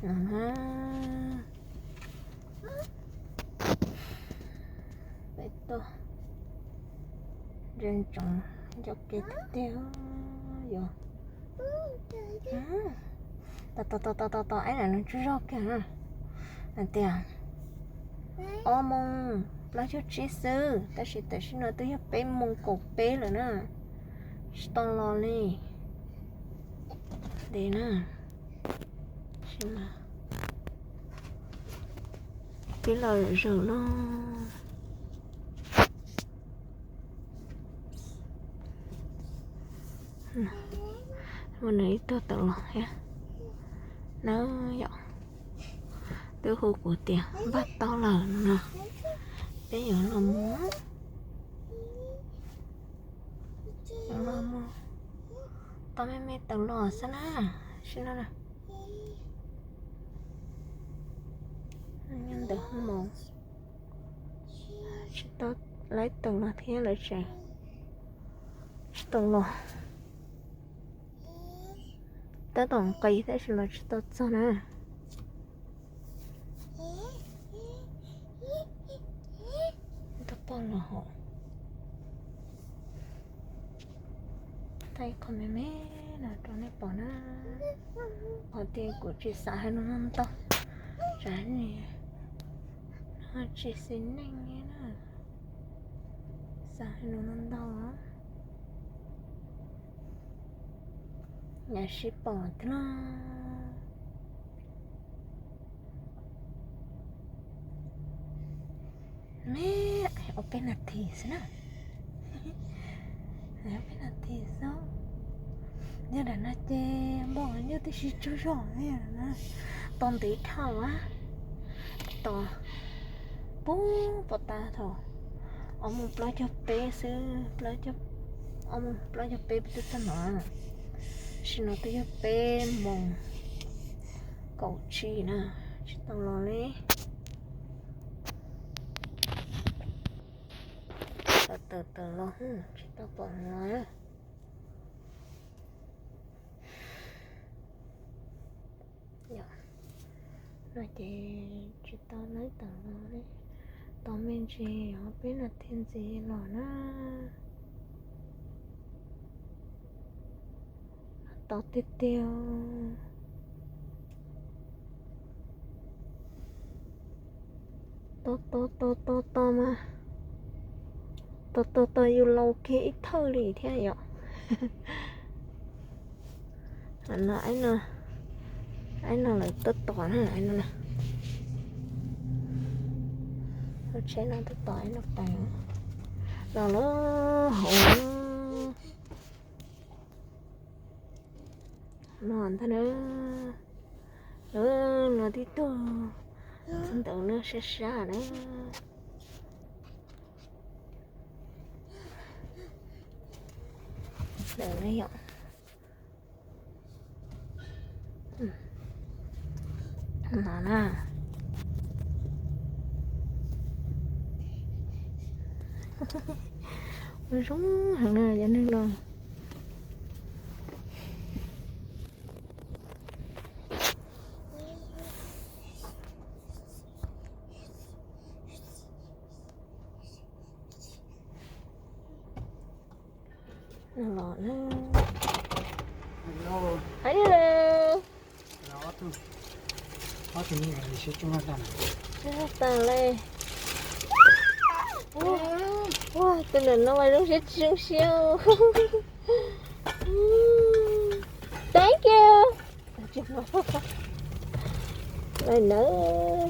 No na. Peb tuaj ntsia ntsoov ncauj ke tiag tiag. Yuav tos tos tos tos tos ib na, nws tsaug zog kiag na. Hais tias ob moos plaub caug tsib xwb, tab sis tam sim no twb yog peb moos kaum peb lawm na, tsis tau los li. Ntev na, tab sis mas peb los zaum zaum no. Muaj nws ib tug tawm los thiab na yom. Twb hu kuv tias npaj tau lawm no, peb yuav los mus, los mus tau me me tawm los xwb na, sim no na. Nyob ntawm hoo maum, tsis tau laib tawm los thiab lawm tsev, tsis tau los. Tab tom nqis tab sis mas tsis tau txog na. Tab pom los hauv, thaij qhov me me no rau nej pom na. Qhov tias kuv tsis xav hais lus no ntau, tsam no tsis xis neej na, xav hais lus no ntau. Yam sib pom thiab no. Me, ob peb nas this xwb na. Ob peb nas this xwb. Nyob nram no ces npog nyuj tib si tsaug zog na. Tos ntev dhau a, tos pub pov tas thaum ob moos plaub caug peb xwb, ob moos plaub caug peb peb twb tag no. Sim no twb yog peb moos kaum tsib na, tsis tau los li. Tawm tawm los tsis tau pom los. No ces tsis tau laib tawm los li, tos me ntsis ob peb nas this ntxiv los na. Tos tiag tiag. Tos tos tos tos tos mas, tos tos tos yus laus kiag ib thawj li thiab yom. No, aib no lawv tuaj tos na, aib no na. Lub tsheb no tuaj tos aib no pais los lawm hauv no ntag na. No tib tug txog ntawm no sab sab na. Ntawm no yom. No na. Ua zoo heev na cov neeg no. Los na. Hello. Hello. Tsis tas li. Ua, tus ntawm no mas zoo siab tsis zoo siab. Thank you. Lawm nawb.